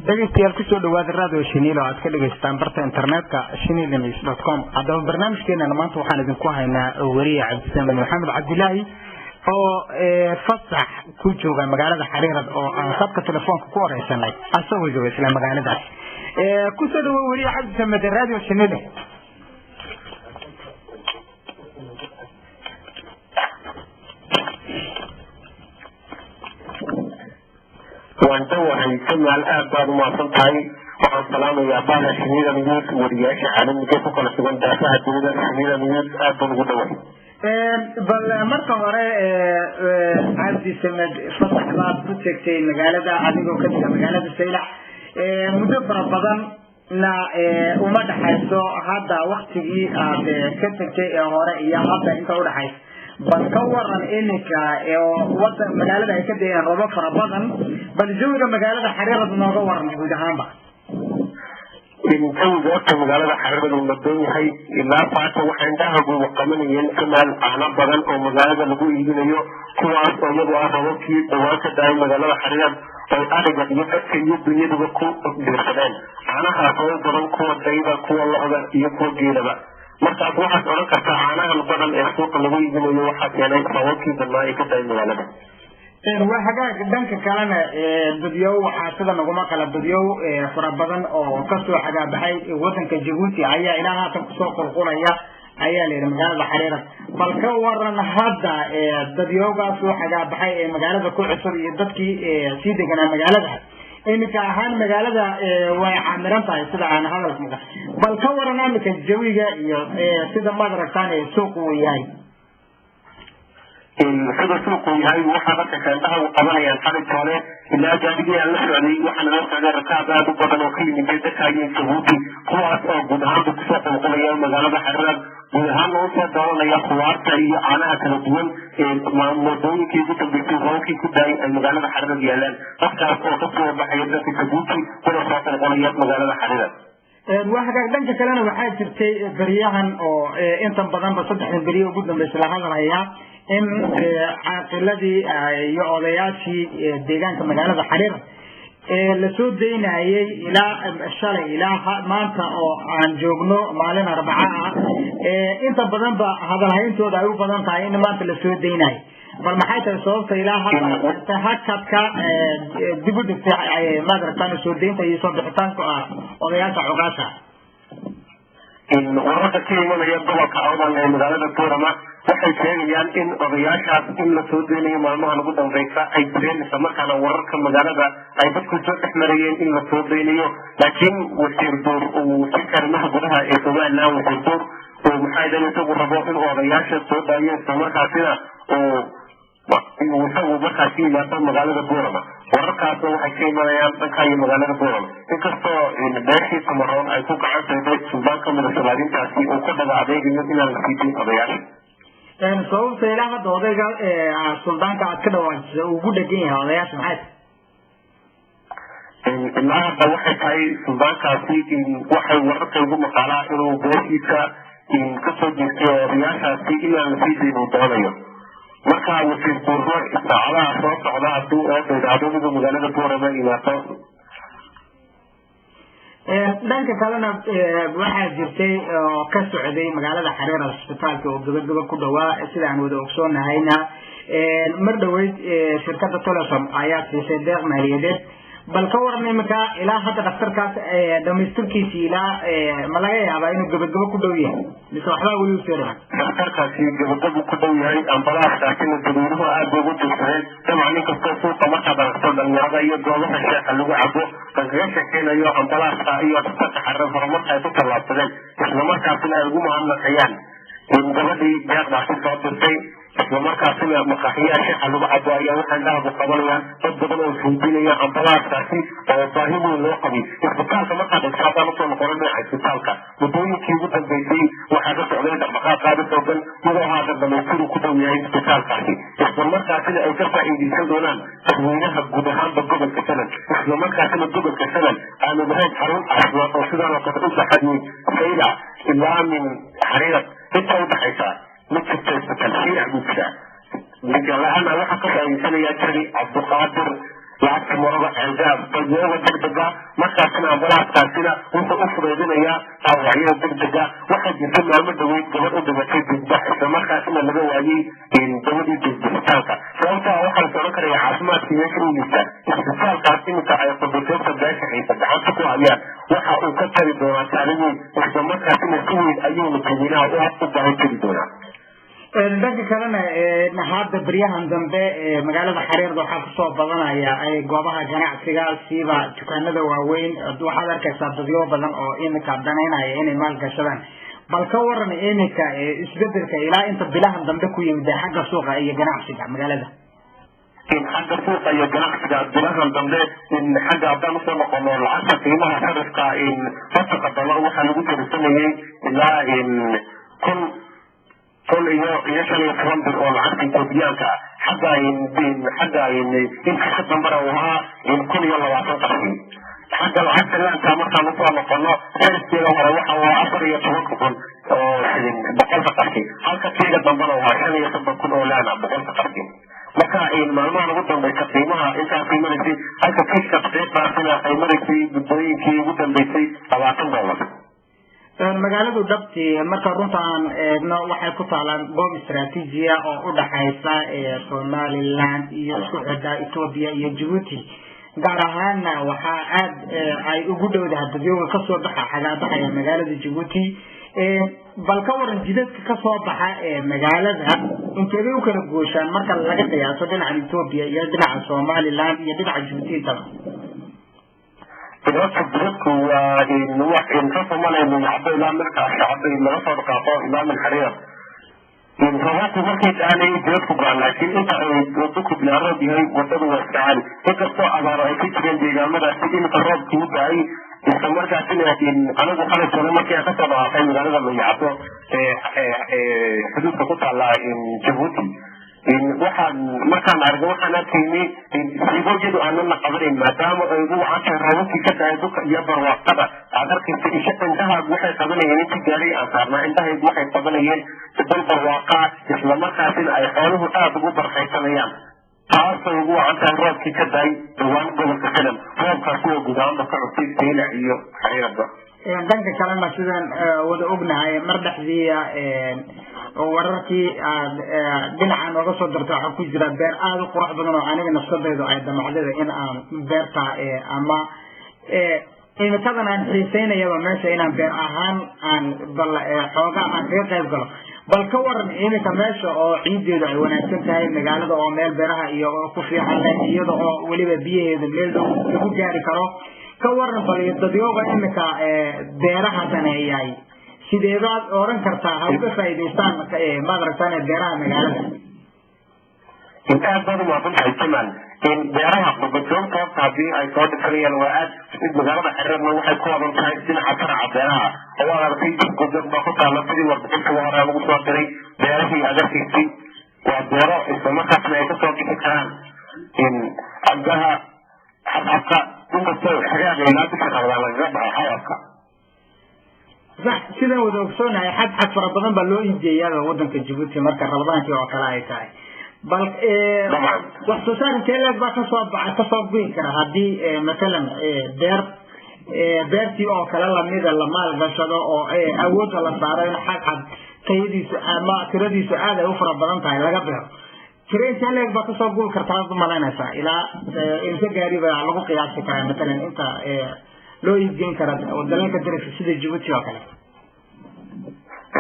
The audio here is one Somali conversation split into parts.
Dhegeystayaal, kusoo dhawaada Radio Shiniil oo aad ka dhegaystaan barta internetka shiniilnews.com. Haddaba barnaamijkeenana maanta waxaan idinku haynaa weriye Cabdisamed Maxamed Cabdilaahi oo fasax ku jooga magaalada Xariirad oo aan khadka telefoonka ku wareysanay asagoo jooga isla magaaladaas. Kusoo dhawo, weriye Cabdisamed, Radio Shiniil. Waan dhawahay, Samaal, aad baad umahadsan tahay. Waxaan salaamayaa bahda Shinida News, wariyaasha caalamiga ku kala sugan daafaha dunida. Shinida News aad baan ugu dhawahay. Bal marka hore, Cabdi Samed, fasax baad ku tegtay magaalada adigoo ka jira magaalada Saylac. Muddo fara badan na uma dhaxayso hadda waktigii aad ka tegtay ee hore iyo hadda inta udhaxayso. Bal ka waran iminka oo wadan magaalada ay ka dayaan robo fara badan, bal jawiga magaalada Xariirad nooga waran guud ahaanba. Jawiga horta magaalada Xariirad uu nadoon yahay. Ilaa faata waxaa indhahagu qabanayeen, Kamaal, caano badan oo magaalada lagu iibinayo, kuwaas oo iyagu ah robabkii dhawaan ka daayay magaalada Xariirad oo ariga iyo dadka iyo dunyaduba ku biirsadeen. Caanahaas oo badan kuwa dayda, kuwa lo'da iyo kuwa geelaba. Markaas waxaad odhan kartaa caanahan badan ee suuqa lagu iibinayo waxaa keenay robabkii badnaa ee ka daayay magaalada. Waa hagaag. Dhanka kalena dadyow waxaa sida naguma kala dadyow fara badan oo kasoo xagaabaxay wadanka Jabuuti ayaa ilaa haatan kusoo qulqulaya ayaa la yidhi magaalada Xariirad. Bal ka waran hadda dadyowgaas soo xagaabaxay ee magaalada ku cusub iyo dadkii sii deganaa magaalada? Iminka ahaan magaalada way camiran tahay sida aan hadalka maqal. Bal ka waran iminka jawiga iyo sida maad aragtaan suuqu uu yahay. Sida suuqu yahay, waxaa dadka keendhaha u qabanayaan xalay toole ilaa gaarigii aan la socday waxaana la socday rakaab aad u badan oo ka yimid dadka iyo Jabuuti, kuwaas oo guud ahaanba kusoo qulqulaya magaalada Xariirad, guud ahaan loo soo dooranaya khudaarta iyo caanaha kala duwan ee moodooyinkii ugu dambeysay roobkii ku daayay ay magaalada Xariirad yaalaan. Dadkaas oo kasoo baxaya dalka Jabuuti kuna soo qulqulaya magaalada Xariirad. Waa hagaag. Dhanka kalena waxaa jirtay beryahan oo intan badanba saddexdan beriye ugu dambeysay la hadalhayaa in caaqiladii iyo odayaashii deegaanka magaalada Xariir lasoo daynayay ilaa shalay ilaa maanta oo aan joogno maalin Arbaca ah. Inta badan ba hadalhayntooda ay u badan tahay in maanta lasoo daynayo. Bal maxay tahay sababta ilaa hadda hakadka dib u dhigtay, maad aragtaan, soo daynta iyo soo bixitaanka odayaasha cuqaasha? Wararka ka imanaya gobolka Awdal ee magaalada Buurama waxay sheegayaan in odayaashaas in lasoo daynayo maalmahan ugu dambeysa ay jireen, islamarkaana wararka magaalada ay dadku soo dhex marayeen in lasoo daynayo. Laakiin wasiir Duur, wasiirka arrimaha gudaha ee Somaliland, wasiir Duur uu maxaa yeelay isagu rabo inuu odayaasha soo daayo, islamarkaasina uu isagu markaasi yimaado magaalada Buurama. Wararkaasna waxay ka imanayaan dhanka iyo magaalada Buurama, inkastoo beeshii Samaroon ay ku gacan sayday suldaan ka mida salaadintaasi uu ka dhaba adeegayo inaan la sii dayn odayaasha. Sababta ilaa hadda odayga suldaanka aad ka dhawaajisa uu ugu dhegan yahay odayaasha maxay tahay? Ilaa hadda waxay tahay suldaankaasi, waxay wararka ugu maqaalaa inuu beeshiisa kasoo jeestay oo odayaashaasi inaan la sii dayn uu doonayo. Marka wasiir Duurno saacadaha soo socda hadduu eeda idhaahdo inuu magaalada Buurama yimaado. Dhanka kalena waxaa jirtay oo ka socday magaalada Xariira isbitaalka oo gabagaba ku dhawaa. Sida aan wada ogsoonahayna, mar dhaweyd shirkadda Telesom ayaa siisay deeq maaliyadeed. Bal ka waran iminka ilaa hadda dhakhtarkaas dhamaystirkiisi, ilaa ma laga yaabaa inuu gabagabo ku dhow yahay mise waxbaa weli usii dhiman? Dhakhtarkaasi gabagabu ku dhow yahay. Ambalaaskaasina dadweynuhu aad bay ugu tiirsadeen. Dabcan inkastoo suuqa markaad aragto dhalinyarada iyo goobaha sheexa lagu cabo lagaga sheekeynayo ambalaaska iyo dhakhtarka Xariir horumarka ay ku tallaabsadeen, islamarkaasina ay ugu mahadnaqayaan gabadhii deeqdaasi soo dirtay. Islamarkaasina maqaaxiyaha shaxa lagu cabo ayaa waxaa indhahabu qabanayaan dad badan oo isweydiinaya ambalaaskaasi oo baahi weyn loo qabay. Isbitaalka markaad eegto, haddaan usoo noqono dhinaca isbitaalka, muddooyinkii ugu dambeysay waxaa ka socday dhaqdhaqaaq aada u xoogan, iyadoo haatan dhamaystiru ku dhow yahay isbitaalkaasi, islamarkaasina ay ka faa'iidaysan doonaan dadweynaha guud ahaanba gobolka Sanad. Islamarkaasina gobolka Sanad aanu lahayn xarun caafimaad oo sidaan oo kale u baxadweyn. Sayla ilaa min Xariirad inta udhaxaysa ma jirto isbitaal, Saylac buu jiraa. La-aana waxaa ka faa'iidaysanaya Jari, Cabdiqaadir, Lacagta Marada, Ceelgaab, dadyooga degdega. Markaasina ambalaaskaasina wuxuu u fudaydinayaa dhaawacyada degdega. Waxaa jirta maalmo dhaweyd gabadh u dhimatay dugbax, islamarkaasina laga waayey dawadii dugbixitaanka. Sababtaa waxaa la odhan karaya caafimaadkii meesha u liitaa. Isbitaalkaas iminka ay qurbajoogta beesha Ciise gacanta ku hayaan waxa uu ka tari doonaa kaalin weyn, islamarkaasina si weyn ayuuna dadweynaha u baahi tiri doonaa. Dhanka kalena, hadda beryahan dambe magaalada Xariirda waxaa kusoo badanaya goobaha ganacsiga, siiba dukaanada waaweyn. Waxaad arkaysaa dadyo badan oo iminka danaynaya inay maalgashadaan. Bal ka waran iminka isbedelka ilaa inta bilahan dambe ku yimid xagga suuqa iyo ganacsiga magaalada? Xagga suuqa iyo ganacsiga bilahan dambe, xagga haddaan usoo noqono lacagta, qiimaha sarifka watanka dollar waxaa lagu jarisanayay ilaa 1000 iyo 15 bir oo lacagta Etoobiyaanka ah. Xagga inta ka dambana uu ahaa 1020 qarshi. Xagga lacagta laanka markaan usoo noqono, sarifkeeda hore waxa uu 14,000 oo shilin boqolka qarshi, halka kiiga dambana uu ahaa 35,000 oo laana boqolka qarshi. Marka maalmahan ugu dambaysa qiimaha intaasay maraysay, halka kiiska daqiiqaasina ay maraysay muddooyinkii ugu dambeysay $20. Magaaladu dhabtii marka runta aan eegno waxay ku taalaan goob istraatiijiya oo u dhaxaysa Somaliland iyo isku xidha Ethiopia iyo Djibouti. Gaar ahaanna waxaa aad ay ugu dhowdahay dadyooga kasoo baxa xagaabaxaya magaalada Djibouti. Bal ka waran jidadka kasoo baxa ee magaalada, inteebay u kala gooshaan marka laga qiyaaso dhinaca Ethiopia iyo dhinaca Somaliland iyo dhinaca Djibouti intaba? Horta jidadku waa ka somalaya Cabo ilaa marka Shacabo laga soo dhaqaaqo ilaa min Xariir. Roobabku markay aanay jidadku go-an, laakiin inta ay wadadku bilaa roob yahay wadadu waa iska caadi. Inkastoo abaaro ay ka jireen deegaamadaasi, iminka roobkii u da-ay. Isla markaasina anigu xalay sano markii aan kasoo dhaqaaqay magaalada Mayacado xuduudka ku taala Jabuuti, waxaan markaan argay waxaan arkaynay siigo iyadu aanan la qabanayn, maadaama ay ugu wacan tahay roobabkii ka da-ay dhulka iyo barwaaqada aad arkaysa. Isha indhahaagu waxay qabanayeen intii gaari aan saarnaa, indhahaygu waxay qabanayeen dal barwaaqaa, islamarkaasina ay xooluhu aada ugu barkaysanayaan. Taasay ugu wacan tahay roobkii ka da-ay dhawaan gobolka Salam, roobkaasi oo guud ahaanba ka cusay Saylac iyo Xariiraba. Dhanka kalena, sidaan wada ognahay, mar dhexdiiya wararkii aad dhinaca nooga soo dartay waxaa ku jira beer aada u qurux badan oo aniga nafsadaydu ay damacdada in aan beerta ama imikadan aan xiiseynayaba meesha inaan beer ahaan aan bal xoogaa aan kaga qayb galo. Bal ka waran iminka meesha oo ciiddeedu ay wanaagsan tahay, magaalada oo meel beeraha iyo ku fiican leh, iyada oo weliba biyaheeda meel dhow lagu gaari karo? Ka waran bal dadyooga iminka beeraha daneeyay, sideebaad oran kartaa ha uga faa'iidaystaan, maad aragtaan, beeraha magaalada? Aad baad umahadsan tahay, Jamal. Beeraha qurbajoogta horta haddii ay soo dhisanayaan waa aad. Magaalada Xereerna waxay ku wadan tahay dhinaca taraca beeraha, oo waad aragtay gobjoog baa ku taala. Sidii warbixinta hore lagu soo diray, beerahii aad arkaysay waa beero islamarkaasna ay kasoo bixi karaan cambaha, xabxabka, inkastoo xagaaga ilaa bisha Ramadaan lagaga baxo xabxabka. Sax, sidaan wada ogsoonahay xadxad fara badan baa loo iibgeeyaaba wadanka Jabuuti marka Ramadaankii oo kale ay tahay. Bal wax soo saar intee leeg baa kasoo baxa, kasoo goyi kara haddii masalan beer beertii oo kale lamida la maalgashado oo awoodda la saaro in xadxad tayadiisu ama tiradiisu aad ay u fara badan tahay laga beero? Tiro intee leeg baa kasoo guuri kartaa ad umalaynaysaa? Ilaa inta gaari baa lagu qiyaasi karaa masalan inta loo iibgeyn kara dalalka dariska sida Jabuuti oo kale?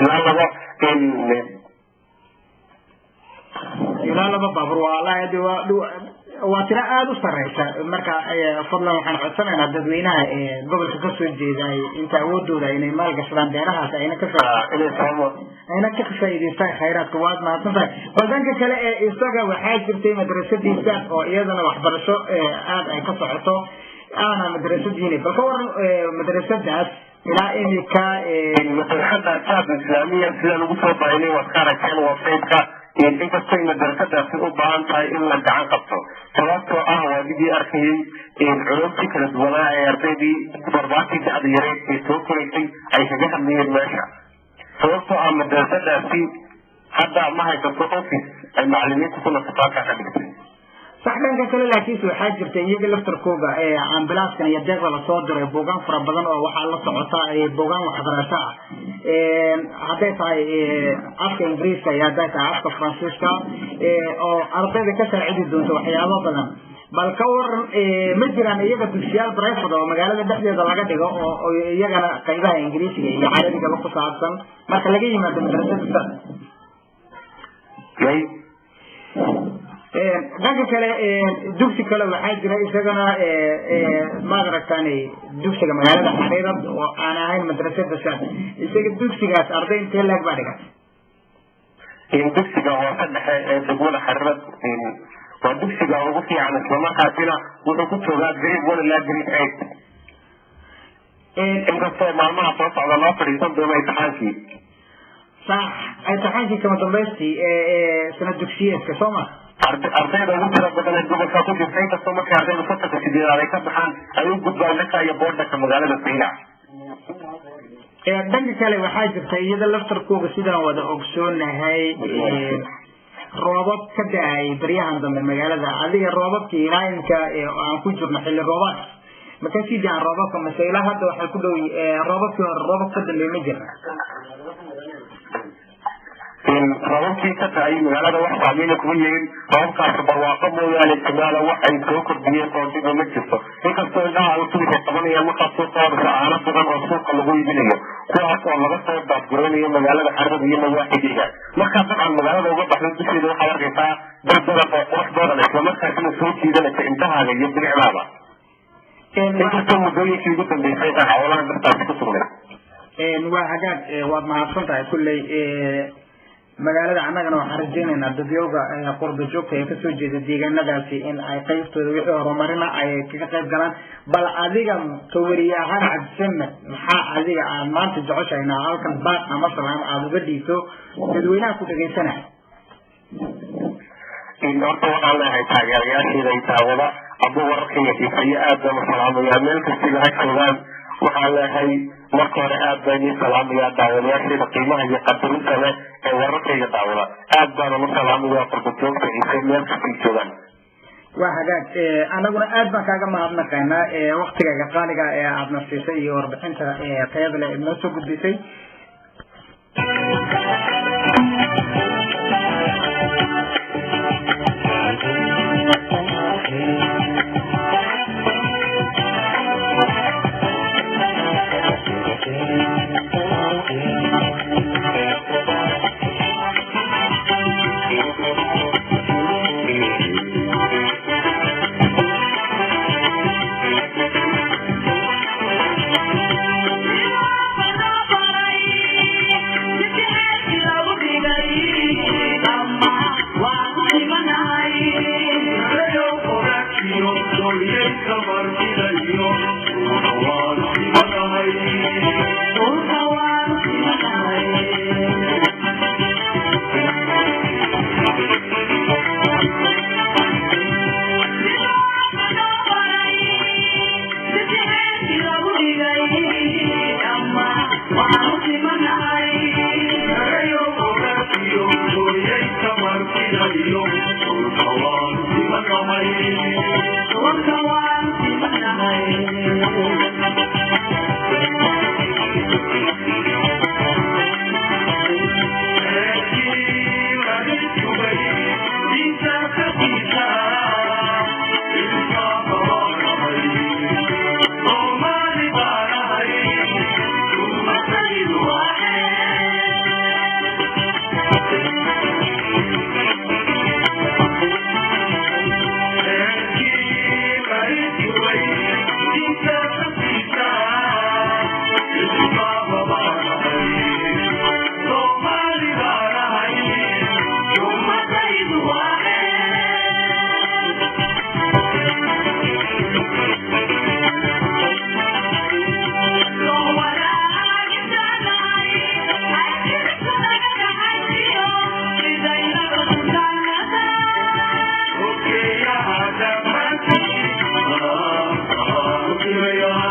Ilaa laba. Ilaa laba baabuur waa Waa tiro aada u sareysa. Marka fadlan waxaan codsanaynaa dadweynaha gobolka kasoo jeeday inta awoodooda inay maalgashadaan beerahaas, ayna ka ayna ka faa'iidaystaan khayraadka. Waad mahadsan tahay. Bal dhanka kale ee isaga waxaa jirtay madrasadiisa oo iyadana waxbarasho aada ay ka socoto aana madrasadiini. Bal ka waran madrasadaas ilaa imika? Madrasada Saad Islaamiya sidaan ugu soo baahinay waad ka aragteen website-ka. Inkastay madrasadaasi u baahan tahay in la gacan qabto, sababtoo ah waa midii arkayay culumtii kala duwanaa ee ardaydii barbaartii da'da yareed ee soo koraysay ay kaga hadlayeen meesha, sababtoo ah madrasadaasi hadda ma haysato office ay macalimiinta ku nasataanka ka dhigtay. Sax. Dhanka kale laakiinse waxaa jirta iyaga laftarkooga ambilaaskan iyo deeqda lasoo diray buugaan fara badan oo waxaa la socota buugaan waxbarasho ah, hadday tahay afka Ingiriiska iyo hadday tahay afka Faransiiska, oo ardayda ka saacidi doonta waxyaabo badan. Bal ka waran, ma jiraan iyaga dugsiyaal private oo magaalada dhexdeeda laga dhigo oo iyagana qaybaha Ingiriisiga iyo Carabigaba ku saabsan, marka laga yimaado madrasada? May. Dhanka kale dugsi kale waxaa jira isagana, maad aragtaan, dugsiga magaalada Xariirad oo aan ahayn madrasada Saad. Isaga dugsigaas arday intee leeg baa dhigatay? Dugsiga hoose dhexe ee degmada Xariirad waa dugsiga ugu fiican, islamarkaasina wuxuu ku joogaa grade 1 ilaa grade 8, inkastoo maalmaha soo socda loo fadhiisan doono imtixaankii. Sax, imtixaankii kama dambaystii sanad dugsiyeedka, soo ma? Ardayda ugu tira badan ee gobolka ku jirta, inkastoo markay ardayda fasalka sideedaad ay ka baxaan ay u gudbaan dhanka iyo boodhaka magaalada Saylac. Dhanka kale waxaa jirta iyada laftarkooga, sidaan wada ogsoonahay, roobab ka da-ay baryahan dambe magaalada. Adiga roobabkii ilaa imka aan ku jirno xilli roobaadka ma kasii daan roobabka, mase ilaa hadda waxay ku dhow roobabkii hore, roobab ka dambeey ma jirna? Roobabkii ka da-ay magaalada wax saameyna kuma yeelin. Roobabkaasi barwaaqo mooyaane jamaala wax ay soo kordhiyeen oo dhiba ma jirto, inkastoo indhaha ay subaxay qabanayaan markaad soo qaadayso caano badan oo suuqa lagu iibinayo, kuwaas oo laga soo daadguranayo magaalada Xarada iyo nawaaxigeeda. Markaad dabcan magaalada uga baxdo dusheeda waxaad arkaysaa dad badan oo qurux badan, islamarkaasina soo jiidanaysa indhahaaga iyo bilicdaada, inkastoo muddooyinkii ugu dambeysay ay xoolaha dartaasi ku sugnay. Waa hagaag, waad mahadsan tahay. Kulley magaalada annagana waxaan rajaynaynaa dadyowga qurba joogta ee kasoo jeeda deegaanadaasi in ay qaybtooda wixii horumarina ay kaga qayb galaan. Bal adiga kawariye ahaan, Cabdisamed, maxaa adiga aad maanta jeceshahay inaa halkan baaq ama salaan aada uga dhiibto dadweynaha ku dhegaysanaya? Horta waxaan leeyahay taageerayaasheeda ay daawada ama wararkayga xiiseeyo aad baan u salaamayaa meel kastiba ha joogaan. Waxaan leeyahay marka hore aad baan idiin salaamayaa daawadayaasheeda qiimaha iyo qadarinta leh ee wararkayga daawada. Aad baanan u salaamayaa qurbajoogta ciise meel kastay joogaan. Waa hagaag, anaguna aad baan kaaga mahadnaqaynaa waktigaaga qaaliga ee aadna siisay iyo warbixinta tayada leh noo soo gudbisay. Yeah.